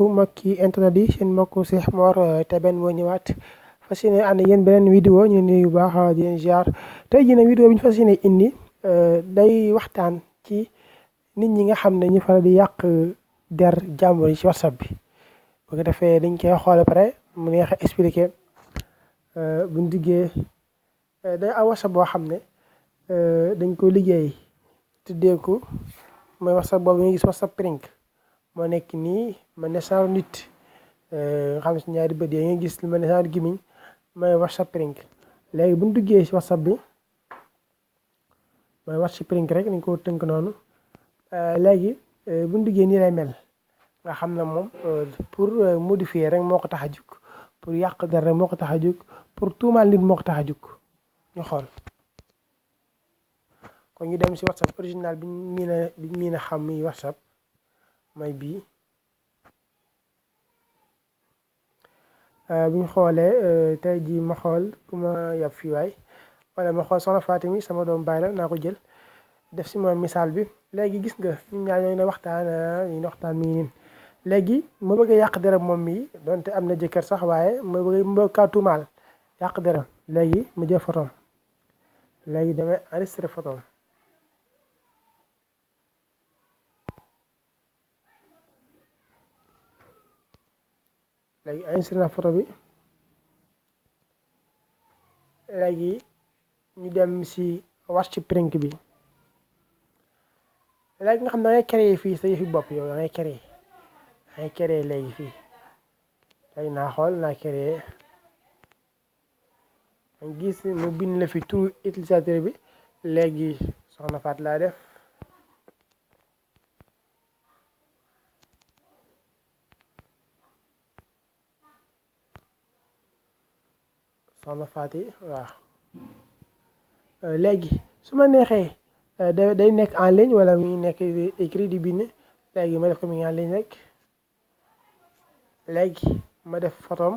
mbokki internet yi seen mbokku Cheikh Mor Teben moo ñëwaat fas yéene ànd yéen beneen vidéo ñu nuyu bu baax di leen ziar tey jii nag vidéo bi ñu fas yéene indi day waxtaan ci nit ñi nga xam ne ñu faral di yàq der jàmbur yi ci WhatsApp bi bu ko defee dañ koy xool pare mu neex a expliqué buñ diggee day aw WhatsApp boo xam ne dañ ko liggéey tuddee ko mooy WhatsApp boobu ñu gis WhatsApp prank moo nekk nii ma ne saaru nit nga xam ne si ñaari bët yi nga gis lu ma ne saaru gimiñ mooy WhatsApp prank léegi bu ñu duggee si WhatsApp bi mooy WhatsApp prank rek dañ ko tënk noonu léegi bu ñu duggee nii lay mel nga xam ne moom pour modifier rek moo ko tax a jug pour yàq dara rek moo ko tax a jug pour tuumaal nit moo ko tax a jug ñu xool kon ñu dem si WhatsApp original bi ñu miin a xam muy WhatsApp mooy bii bu ñu xoolee tey jii ma xool ku ma yab fii waay wala ma xool soxna Fatimi sama doom baay la naa ko jël def si moom misaal bi léegi gis nga ñun ñaar ñoo ngi waxtaan mi ngi nii léegi ma bëgg a yàq dara moom mii donte am na jëkkër sax waaye ma bëgg kaa tuumaal yàq dara léegi ma jël photom léegi damay enregistré photom léegi enregistré na photo bi léegi ñu dem si WhatsApp prank bi léegi nga xam ne da ngay créé fii sa yëfi bopp yow da ngay créé léegi fii léegi naa xool naa créé nga gis mu bind la fi turu utilisateur bi léegi soxna Faat laa def soxna Faati waaw léegi su ma neexee day nekk en ligne wala mi ngi nekk écrit di bind léegi ma def ko mi ngi en ligne rek léegi ma def photom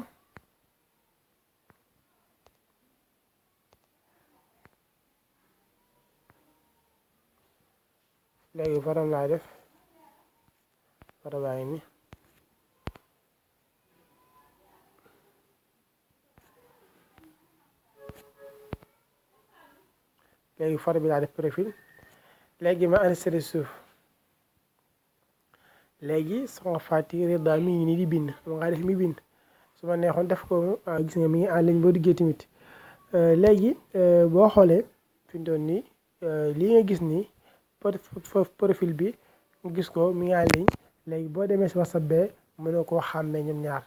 léegi photom laa def photo baa ngi ni léegi photo bi laa def profil léegi ma enregistré suuf léegi soxna Faty Rida mi ngi nii di bind mu nga def mi bind su ma neexoon def ko gis nga mi ngi en ligne boo duggee tamit léegi boo xoolee fi mu doon nii lii nga gis nii profil bi nga gis ko mi ngi en ligne léegi boo demee si WhatsApp bee mënoo koo xàmmee ñoom ñaar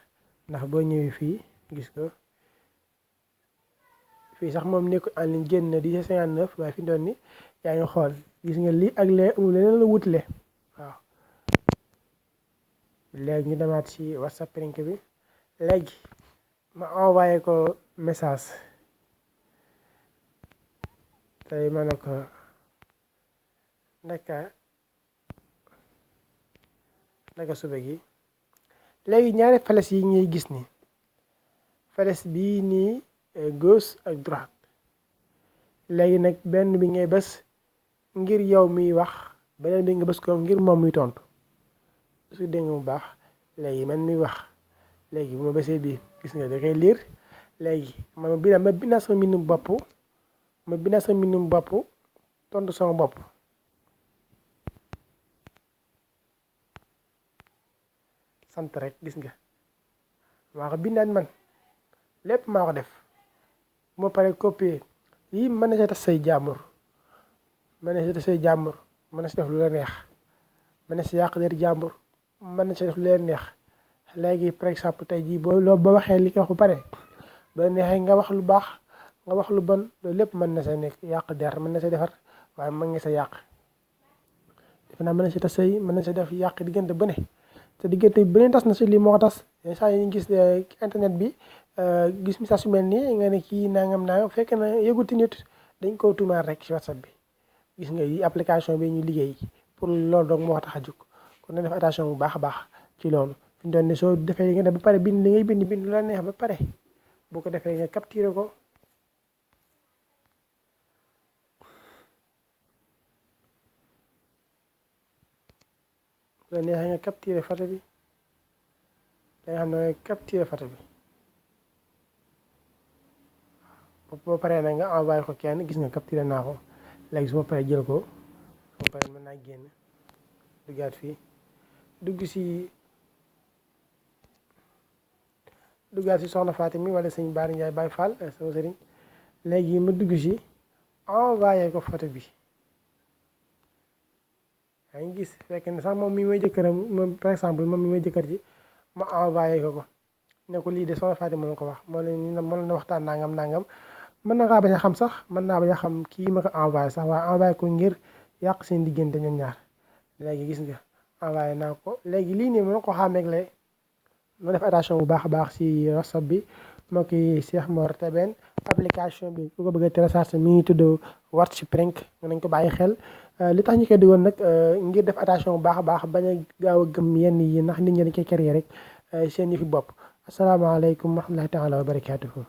ndax boo ñëwee fii gis ko fii sax moom nekkul en ligne génn na 10:59 waaye fi mu doon nii yaa ngi xool gis nga lii ak lee amul leneen la wutale waaw léegi ñu demaat ci WhatsApp prank bi léegi ma envoyé ko message tey ma ne ko naka suba gi léegi ñaari flèche yi ñuy gis ni flèche bii nii gauche ak droite léegi nag benn bi ngay bës ngir yow miy wax beneen bi nga bës ko ngir moom muy tontu su dégg mu baax léegi man miy wax léegi bu ma bësee bii gis nga da koy liir léegi ma bindaa sama mbindum bopp tontu sama bopp sant rek gis nga maa ko bindaat man lépp maa ko def moo pare copier yii mën na see tas say jàmbur mën na si def lu la neex mën na si yàq der jàmbur mën na si def lu leen neex léegi par exemple tey jii boo waxee li nga wax ba pare ba neexee nga wax lu baax nga wax lu bon loolu lépp mën na sa nekk yàq der mën na sa defar waaye mën nga sa yàq defe naa mën na si tas say mën na sa def yàq diggante bu ne te diggante bu ne tas na si lii moo ko tas saa yi ñu gis internet bi gis message su mel nii nga ne kii nangam fekk na yëguti nit dañ koo tuumaal rek ci WhatsApp bi gis nga yi application bi ñu liggéey pour loolu donc moo tax a jóg kon na def attention bu baax a baax ci loolu fi mu doon ne soo defee li nga def ba pare bind li ngay bind lu la neex ba pare boo ko defee nga capturé ko bu la neexee nga capturé photo bi da nga xam ne capturer photo bi boo paree nag nga envoyé ko kenn. Gis nga capturer naa ko léegi su ma paree jël ko su ma paree mën naa génn duggaat fii duggaat si soxna Fatim mi wala sëñ Baari Njaay Baay Fall sama sëriñ. léegi ma dugg si envoyé ko photo bi yaa ngi gis fekk ne sax moom mi may jëkkëram moom par exemple moom mi may jëkkër ji ma envoyé ko ne ko lii de soxna Fatim ma ko wax moo leen na waxtaan nangam mën na ngaa bañ a xam sax mën naa bañ a xam kii ma ko envoyé sax waaye envoyé ko ngir yàq seen diggante ñoom ñaar. léegi gis nga envoyé naa ko léegi lii nii mën ko xàmmeeg le ma def attention bu baax a baax si WhatsApp bi moo ki Cheikh Mor Teben application bi ku ko bëgg a télécharger mi ngi tudd WhatsApp nañ ko bàyyi xel. li tax ñu koy dugal nag ngir def attention bu baax a baax bañ a gaaw a gëm yenn yi ndax nit ñi dañ koy créer rek seen yëfi bopp. asalaamaaleykum wa rahmatullahi taala wa barakaatuhu.